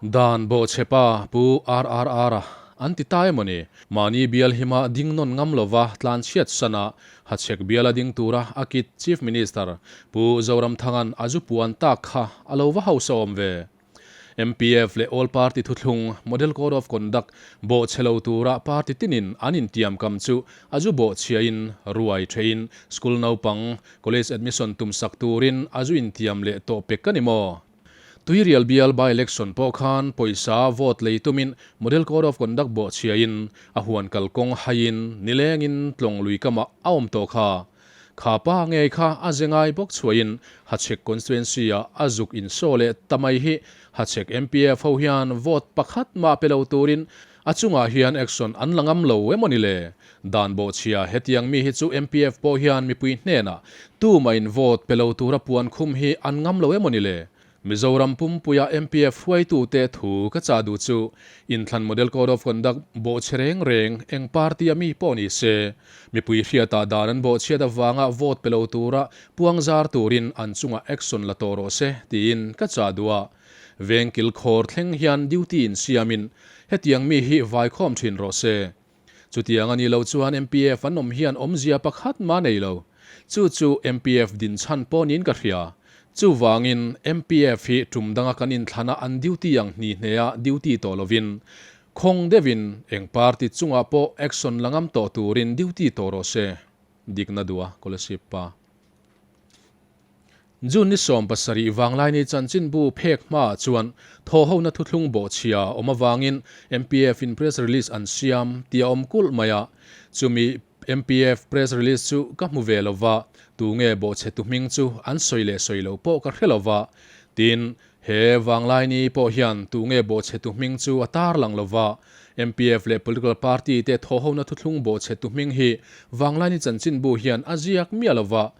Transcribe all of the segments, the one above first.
Dan bawhchhepa Pu RRR-a an ti ta emaw ni? Mahni bial hima ding nawn ngam lova tlanchhiat sana Hachhek biala ding tura a kit Chief Minister Pu Zoramthanga'n a zu puan tak kha a lo va hausa awm ve. MPF leh All Party thuthlung, Model Code of Conduct, bawhchhe lo tura party tinin an intiamkam chu a zu bawhchhiain ruai theihin school naupang college admission tumsak turin a zu intiam leh tawh pek a ni maw? Tuirial bial by-election pawh khan pawisa vote lei tumin Model Code of Conduct bawhchhiain a huan kalkawng haiin nilengin tlawng lui kamah a awm tawh kha. Kha pa ngei kha a ze ngai bawk chhuahin Hachhek constituency-ah a zuk insaw leh ta mai hi Hachhek MPF ho hian vote pakhat mah pe lo turin a chungah hian action an la ngam lo emaw ni le? Dan bawhchhia hetiang mi hi chu MPF pawh hian mipui hnenah tumahin vote pe lo tura puan khum hi an ngam lo emaw ni le? Mizoram pumpuia MPF hruaitute thu ka chah duh chu inthlan Model Code of Conduct bawhchhe reng reng eng party a mi pawh ni se, mipui hriatah dan an bawhchhiat avanga vote pe lo tura puang zar turin an chungah action la tawh rawh se tiin ka chah duh a. Vengkil khawr thleng hian duty insiamin hetiang mi hi vaikhawm thin rawh se. Chutiang a nih loh chuan MPF an awm hian awmzia pakhat mah nei lo. Chu chu MPF din chhan pawh niin ka hria. Chuvangin MPF hi tum danga kan inthlana an duty ang hni hnea duty tawh lovin, khawng deuhin eng party chungah pawh action la ngam tawh turin duty tawh rawh se. Dikna duh a, Kolasib pa. June ni 17 Vanglaini chanchinbu phek hmaah chuan thawhhona thuthlung bawhchhia awm avangin MPF in press release an siam tih a awm kulh mai a. Chumi MPF press release chu ka hmu ve lova, tunge bawhchhetu hming chu an sawi leh sawi lo pawh ka hre lova. Tin, he Vanglaini pawh hian tunge bawhchhetu hming chu a tarlang lova. MPF leh political party te thawhhona thuthlung bawhchhetu hming hi Vanglaini chanchinbu hian a ziak miah lova.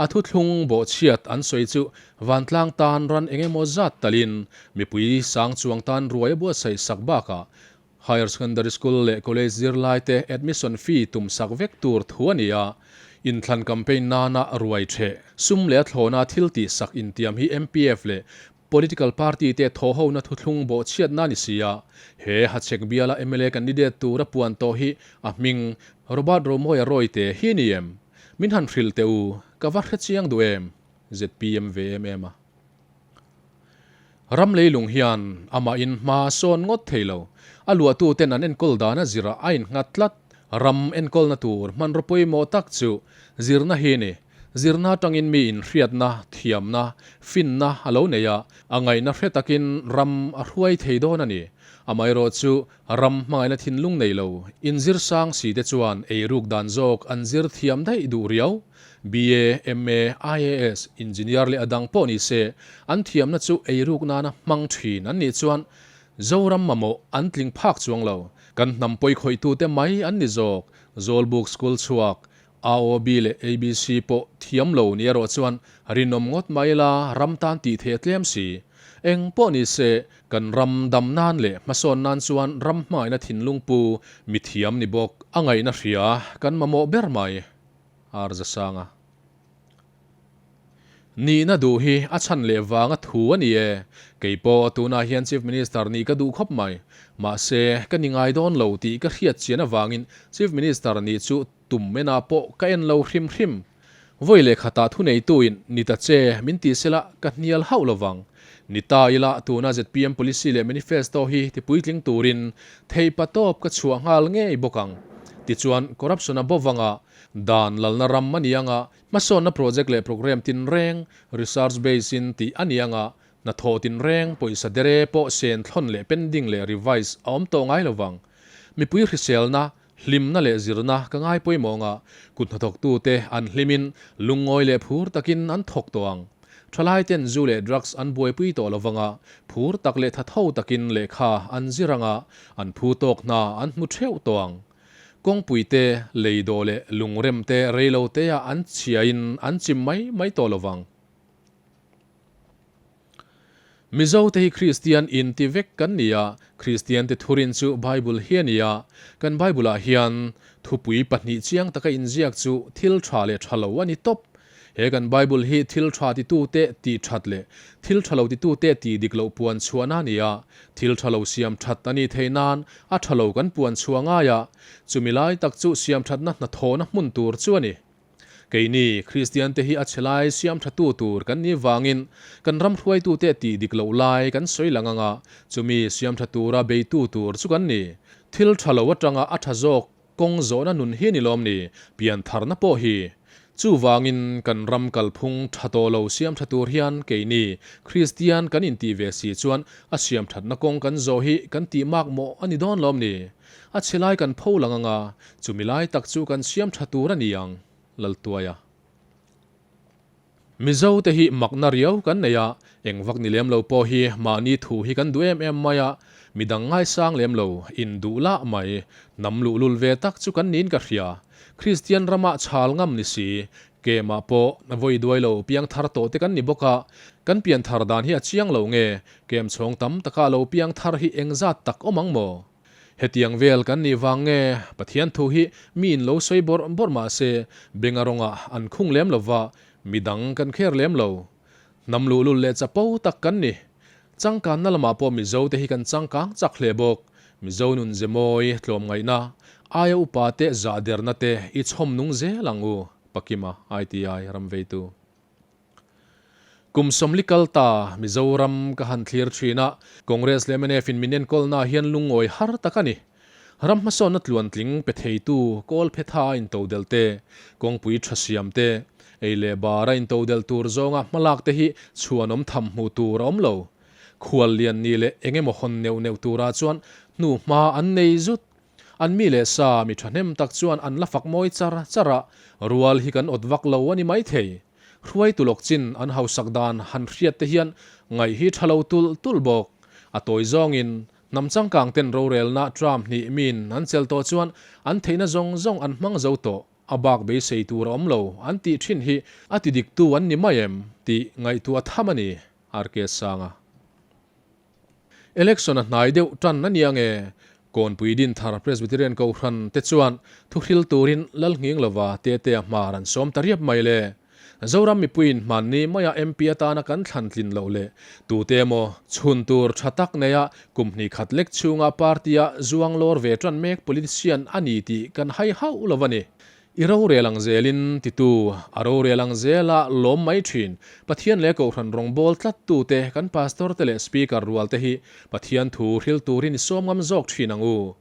A thuthlung bawhchhiat an sawi chu vantlang tan ran eng emaw zat talin mipui sang chuang tan ruai a buatsaih sak bakah Higher Secondary School leh College zirlaite admission fee tum sak vek tur thu a ni a. Inthlan campaign nana ruai theh, sum leh a thlawna thil tih sak intiam hi MPF leh Political party te thawhhona thuthlung bawhchhiatna a ni si a. He Hachhek biala mla candidate tura puan tawh hi a hming Robert Romawia Royte hi a ni em? Min han hrilh teh u, ka va hre chiang duh em? Zpm ve em em a. Ram leilung hian amah in hma a sawn ngawt thei lo. A luahtu ten an enkawl dan a zirah a innghat tlat. Ram enkawlna tur hmanraw pawimawh tak chu zirna hi ni. Zirna atangin mi inhriatna, thiamna, finna a lo nei a, a ngaihna hre takin ram a hruai thei dawn a ni. Amaherawhchu chu Ram hmangaihna thinlung nei lo, inzir sang si te chuan eiruk dan zawk an zir thiam daih duh riau. BA, MA, IAS, Engineer leh a dang pawh ni se, an thiamna chu eiruk nana hmang thin an nih chuan Zoram mamawh an tling phak chuang lo. Kan hnam pawi khawihtute mai an ni zawk. Zawlbuk School chhuak, AOB leh ABC pawh thiam lo ni erawh chuan rinawm ngawt mai la ram tan tih theih a tlem si. Eng pawh ni se, kan ram dam nan leh hmasawn nan chuan ram hmangaihna thinlung pu mithiam ni bawk a ngaihna hria kan mamawh ber mai. Arzasanga. Nihna duh hi a chhan leh vanga thu a ni e. Kei pawh tunah hian Chief Minister nih ka duh khawp mai. Mahse, ka ni ngai dawn lo tih ka hriat chian avangin Chief Minister nih chu tum enah pawh ka en lo hrim hrim. Vawi leh khatah thuneituin ni ta che min ti sela ka hnial hauh lo vang. Ni ta ila tuna zpm policy leh manifesto hi tipuitling turin theihpa tawp ka chhuah nghal ngei bawk ang. Tichuan corruption a bo vanga dan lalna ram a ni anga Hmasawnna project leh programme tinreng, research base in tih a ni anga, hnathawh tinreng, pawisa dere pawh sen thlawn leh pending leh revise a awm tawh ngai lovang. Mipui hriselna, hlimna leh zirna ka ngai pawimawh anga, kut hnathawktute an hlimin lungngawi leh phur takin an thawk tawh ang. Thalaiten zu leh drugs an buaipui tawh lovanga, phur tak leh thatho takin lehkha an zir anga, an phu tawk hna an hmu theuh tawh ang. Kawngpui te, lei dawh leh lungrem te rei lo te ah an chhiain an chim mai mai tawh lo vang. Mizo te hi Kristian in ti vek kan ni a, Kristian te thurin chu Bible hi a ni a, kan Bible ah hian thupui pahnih chiang taka inziak chu thil tha leh tha lo a ni tawp. He kan Bible hi thil tha titute tih that leh thil tha lo titute tih dik loh puan chhuahna a ni a, thil tha lo siam that a nih theih nan a tha lo kan puan chhuah ngai a, chumi lai tak chu siam thatna hnathawhna hmun tur chu a ni. Keini Kristiante hi a chhe lai siam thatu tur kan nih vangin kan ram hruaitute tih dik loh lai kan sawi lang anga chumi siam tha tura beitu tur chu kan ni. Thil tha lo atanga a tha zawk Kawng zawhna nun hi ni lawm ni, piantharna pawh hi. Chuvangin kan ram kalphung tha tawh lo siam tha tur hian keini Kristian kan intih ve si chuan a siam thatna kawng kan zawh hi kan tih mak mawh a ni dawn lawm ni. A chhe lai kan pho lang anga, chumi lai tak chu kan siam tha tur a ni ang, Laltuaia. Mizo te hi makna riau kan nei a, eng vak ni lem lo pawh hi mahni thu hi kan duh em em mai a, midang ngaisang lem lo, in duh lah mai, hnam luhlul ve tak chu kan niin ka hria. Kristian ramah chhal ngam ni si, kemah pawh vawi duai lo piang thar tawh te kan ni bawk a, kan pian thar dan hi a chiang lo nge, kem chhawng tam taka lo piang thar hi engzat tak awm ang maw? Hetiang vel kan nih vang nge Pathian thu hi mi in lo sawi bawrh bawrh mah se benga rawngah an khung lem lo va, mi dang kan kher lem lo. Hnam luhlul leh chapo tak kan ni. Changkanna lamah pawh Mizo te hi kan changkang chak hle bawk. Mizo nun ze mawi, tlawmngaihna, aia upa te zahderna te i chhawm nung zel ang u, Pakima, ITI, Ramveitu. Kum 40 kal ta Mizoram ka han thlir thin a, Congress leh mnf in min enkawlna hian lungawi har tak a ni. Ram hmasawnna tluantling pe theitu kawl phe tha a intodelh te, kawngpui tha siam te, ei leh bar a intodelh tur zawnga hmalak te hi chhuanawm tham hmuh tur a awm lo. Khual lian ni leh eng emaw hawn neuh neuh turah chuan hnu hma an nei zut. An mi leh sa mi thahnem tak chuan an la fak mawi char char a, rual hi kan awt vak lo a ni maithei. Hruaitu lawk chin an hausak dan han hriat te hian ngaih hi tha lo tulh tulh bawk. A tawi zawngin, hnam changkang ten rorelna tram hnih min an chel tawh chuan an theihna zawng zawng an hmang zo tawh, a bak beisei tur a awm lo an tih thin hi a ti diktu an ni mai em tih ngaihtuah tham a ni, RK Sanga. Election a hnai deuh tan a nia nge? Kawnpui Dinthar Presbyterian Kohhran te chuan thuhril turin Lalnghing lova Tetea hmar an sawm ta riap mai le. Zoram mipuiin hmanni maia MP atana kan thlan tlin loh leh tute emaw chhun tur tha tak neia kum hnih khat lek chhunga party-a zuang lawr ve tan mek politician a ni tih kan hai hauh lo a ni. I rorel ang zelin titu, a rorel ang zela lawm mai thin. Pathian leh Kohhran rawngbâwl tlattute, kan Pastor te leh Speaker rual te hi Pathian thu hril turin i sawm ngam zawk thin ang u.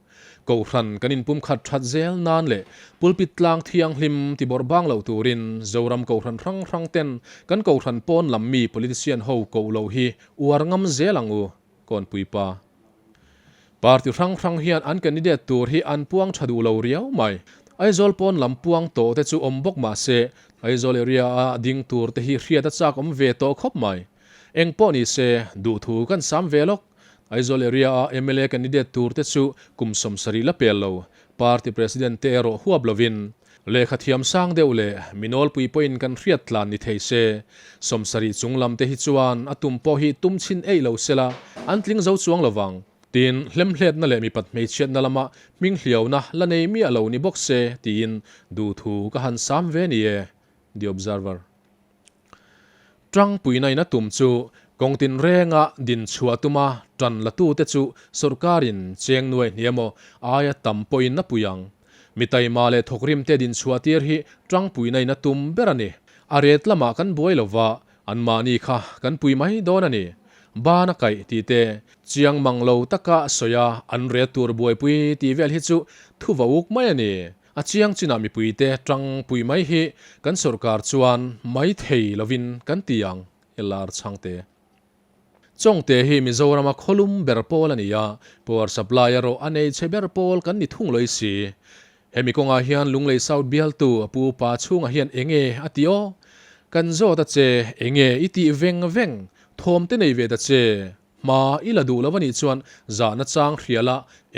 Kohhran kan inpumkhat that zel nan leh pulpit tlang thianghlim ti bawrh bang lo turin Zoram Kohhran hrang hrang ten kan Kohhran pawn lam mi politician ho koh loh hi uar ngam zel ang u. Kawnpui pa. Party hrang hrang hian an candidate tur hi an puang tha duh lo riau mai. Aizawl pawn lam puang tawh te chu awm bawk mah se, Aizawl area a ding tur te hi hriat a chak awm ve tawh khawp mai. Eng pawh ni se, duhthu kan sam ve lawk. Aizawl area a mla candidate tur te chu kum 70 la pel lo, party president te erawh huap lovin, Lehkha thiam sang deuh leh mi nawlpui pawhin kan hriat tlan ni thei se, 70 chung lam te hi chuan a tum pawh hi tum chhin eih lo sela an tling zo chuang lo vang. Tin, hlemhletna leh mipat hmeichhiatna lama hming hliauna la nei miah lo ni bawk se tiin duhthu ka han sam ve ni e. The Observer. Tangpuina in a tum chu kawng tinrenga din chhuah tuma tan latute chu sawrkarin cheng nuai hnih emaw aia tam pawhin a pui ang. Mi taima leh thawkrimte din chhuah tir hi tangpuina in a tum ber a ni. A ret lamah kan buai lova, anmahni kha kan pui mai dawn a ni. Ban a kaih tih te, chiang mang lo taka sawi a an ret tur buaipui tih vel hi chu thu va uk mai a ni. A chiang chinah mipuite tangpui mai hi kan sawrkar chuan mai thei lovin kan ti ang, LR Chhangte. Chawngte hi Mizorama khawlum ber pawl a ni a, power supply erawh a nei chhe ber pawl kan ni thung lawih si. Hemi kawngah hian Lunglei South bialtu a pu pa chhungah hian enge a ti aw? Kan zawt a che, enge i tih veng veng? Thawm te nei ve ta che. Hma i la duh lo a nih chuan zahna chang hriala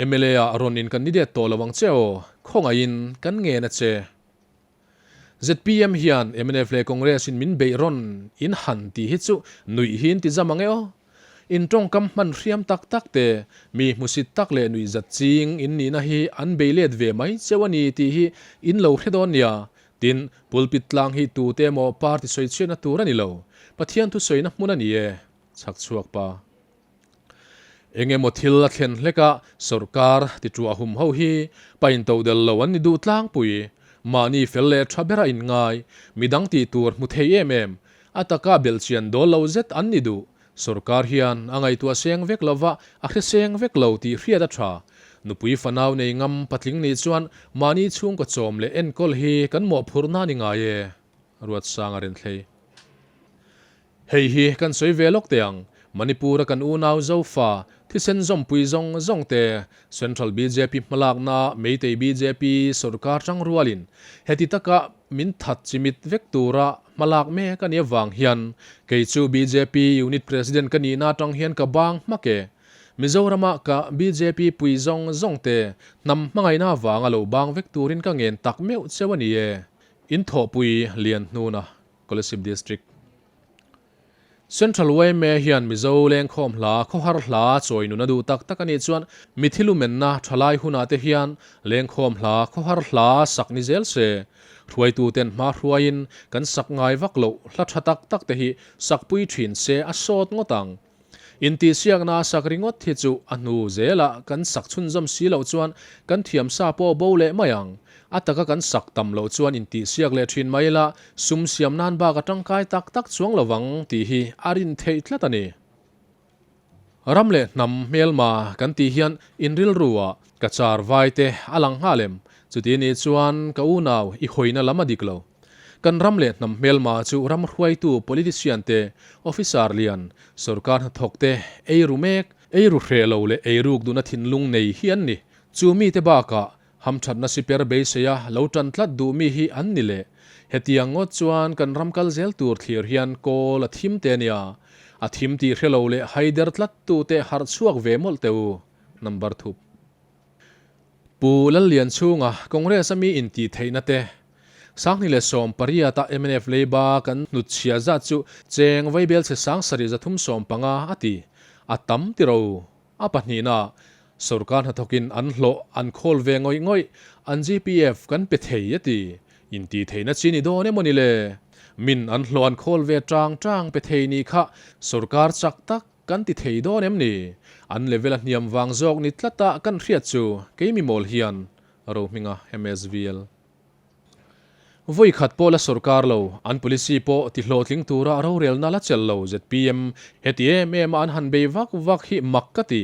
mla ah rawn in kan ni det tawh lo ang che aw, khawngaihin kan ngen a che. Zpm hian mnf leh Congress in min beih rawn in han tih hi chu nuih hi in ti zam ang e aw. In tawngkam hman hriam tak tak te, mi hmusit tak leh nuihzat ching in nihna hi an bei let ve mai cheu a ni tih hi in lo hre dawn nia. Tin, pulpit tlang hi tute emaw party sawi chhiatna tur a ni lo. Pathian thusawina hmun a ni e. Chhak chhuak pa. Eng emaw thil a thlen hlek a, sawrkar ti ṭuah hum ho hi pain to del lo an ni duh tlangpui. Mahni fel leh ṭha bera inngai, midang tih tur hmu thei em em, a taka belhchian dawl lo zet an ni duh. Sawrkar hian a ngaihtuah seng vek lova, a hre seng vek lo tih hriat a ṭha. Nupui fanau nei ngam patling nih chuan mahni chhungkaw chawm leh enkawl hi kan mawhphurhna a ni ngai e, Ruatsanga Renthlei. Hei hi kan sawi ve lawk teh ang, Manipur-a kan unau Zofa, thisen zawmpui zawng zawng te, Central bjp hmalakna Meitei bjp sorkar tang rualin heti taka min that chimit vek tura hmalak mek a nih avang hian kei chu bjp Unit President ka nihna atang hian ka bang hmak e. Mizorama ka bjp pui zawng zawng te hnam hmangaihna avanga lo bang vek turin ka ngen tak meuh cheu a ni e. In thawhpui lian hnuna. Kolasib District. Central yma hian Mizo lengkhawm hla, khawhar hla chawi nun a duh tak tak a nih chuan mithi lumenna thalai hunah te hian lengkhawm hla, khawhar hla sak ni zel se. Hruaituten hma hruaiin kan sak ngai vak loh hla tha tak tak te hi sakpui thin se a sawt ngawt ang. Intihsiakna a sak ringawt hi chu a hnu zelah kan sak chhunzawm si loh chuan kan thiam sa pawh bo leh mai ang. A taka kan sak tam loh chuan intihsiak leh thin mai ila sum siam nan bak a tangkai tak tak chuang lo vang tih hi a rin theih tlat a ni. Ram leh hnam hmelma kan tih hian inrilru ah ka char vai te a lang nghal em? Chuti nih chuan ka unau i hawina lam a dik lo. Kan ram leh hnam hmelma chu ram hruaitu politician te, officer lian, sorkar hnathawk te, eiru mek, eiru hreh lo leh eiruk duhna thinlung nei hi an ni. Chu mite bakah hamthatna siper beiseia lo tan tlat duh mi hi an ni leh. Hetiang ngawt chuan kan ram kal zel tur thlir hian kawl a thim te ania. A thim tih hre lo leh haider tlat tute harh chhuak ve mawlh teh u. Number thup. Pu Lallianchhunga Congress a mi intih theihna te, 2018 a mnf leiba kan hnutchhia zat chu cheng vaibelchhe 7375 a ti. A tam ti ro. A pahnihna, sorkar hnathawkin an hlawh an khawl ve ngawih ngawih, an GPF kan pe thei a ti. Intih theihna chi ni dawn emaw ni le? Min an hlawh an khawl ve tang tang pe thei ni kha sorkar chak tak Kan ti thei dawn em ni? An level a hniam vang zawk ni tlata kan hriat chu kei mi mawl hian Rohminga MSVL. Vawi khat pawh la sorkar lo, an policy pawh ti hlawhtling tura rorelna la chelh lo zpm heti em em a an han bei vak vak hi mak ka ti.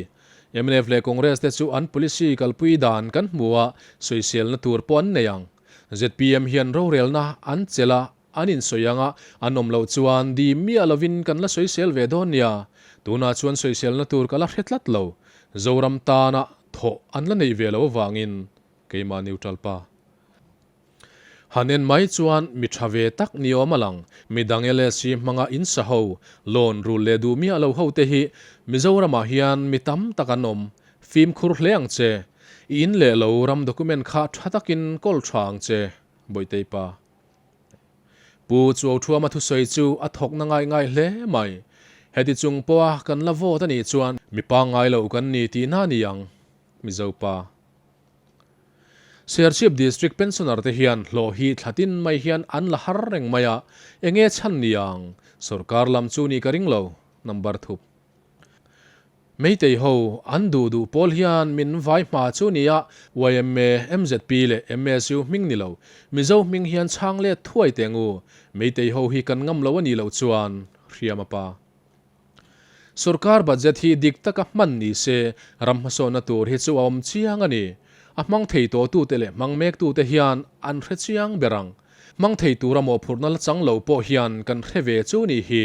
Mnf leh Congress te chu an policy kalpui dan kan hmu a, sawiselna tur pawh an nei ang. Zpm hian rorelna an chelh a, An insawi anga an awm loh chuan di miah lovin kan la sawisel ve dawn nia. Tunah chuan sawiselna tur ka la hre tlat lo. Zoram tana thawh an la neih ve lo avangin keimah neutral pa. Han en mai chuan mi tha ve tak ni awm a lang. Midang LSC hmanga in sa ho, loan rul leh duh miah lo ho te hi Mizoramah hian mi tam tak an awm. Fimkhur hle ang che. I in leh lo ram document kha tha takin kawl tha ang che, Bawitei pa. Pu Chuauthuama thusawi chu a thawkna ngai ngai hle mai. Heti chung pawha kan la vote a nih chuan mi pangngai lo kan ni tihna a ni ang, Mizo pa. Serchhip District Pensioner te hian hlawh hi thla tin mai hian an la har reng mai a, enge chhan ni ang? Sorkar lam chu nih ka ring lo, number thup. Meitei ho an duh duh pawl hian min vai hma chu nia yma, mzp leh MSU hming ni lo, Mizo hming hian chhang let thuai teh ngu, Meitei ho hi kan ngam lo a nih loh chuan hriam a pa. Sorkar budget hi dik taka hman ni se ram hmasawnna tur hi chu a awm chiang a ni. A hmang thei tawh tute leh hmang mek tute hian an hre chiang ber ang. Hmang thei tura mawhphurhna la chang lo pawh hian kan hre ve chu nih hi.